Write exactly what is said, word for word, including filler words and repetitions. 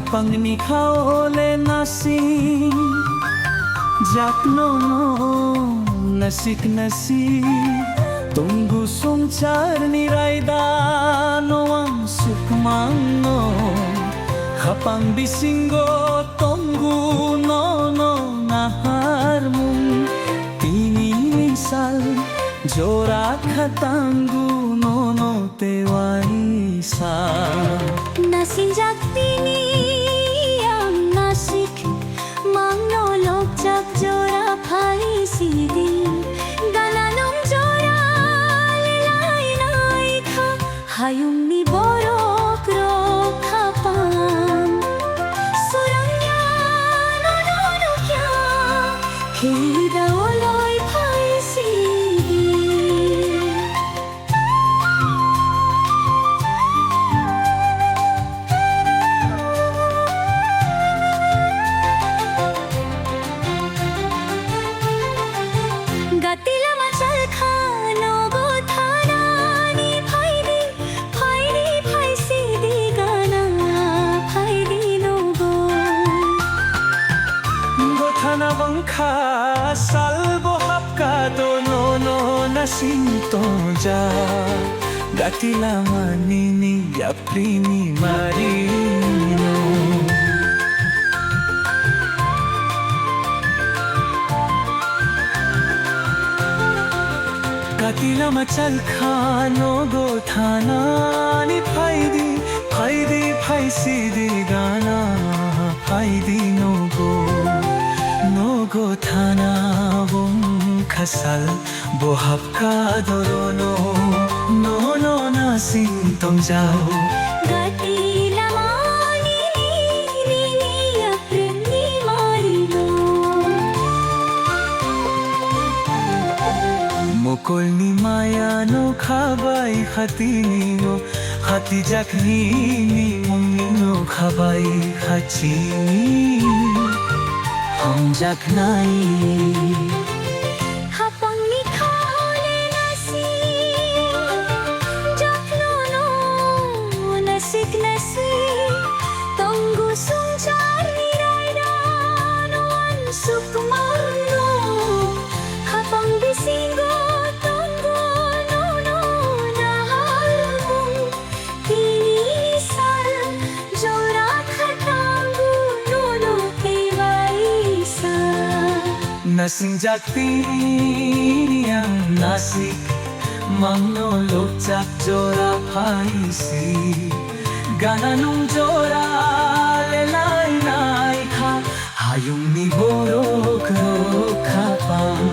Pangni khao le nasing jak nono nasik nasik. Tongbu songchar ni raida no ang sukmang no. Khapang bisingo tongbu nono naharmung. Tini sal jora khatangu nono tewaisa. Nasingjak tini ang nasik mangno lokjak jora phai sidi. Gana nung jora lelai nai kha. Hayungni borok rok khapang surangya nono nukya kheda oloi phai sidi. Gati lama chalkha nogo thanani phaidi, phaidi phaisidi gana phaidi nogo. Nogo thana bangkha salbo hapka do nono nasing tongja. Gati lama nini yap Prini marino. Gati lama chalkha nogo thanani phaidi, phaidi phaisidi gana phaidi nogo. Nogo thana bung khasal Bo hapka dorono, nono nasing tongjao. Gati lamani nini apremni marino. Mokolni maya no khabai khatini no, khatijakni ni mungni no khabai khatini. Hongjaknai. Hapangni khole nasing, jaknono nasik nasik, tongo songcharni raidano ansuk mano. Hapang bisingo tongo nono naharmung. Tini sal jora khatango nono tewaisa. Nasingjak tini ang nasik, mangno lokjak jora phaisi. Gana nung jora lelai naikha, hayungni borok rok khapang.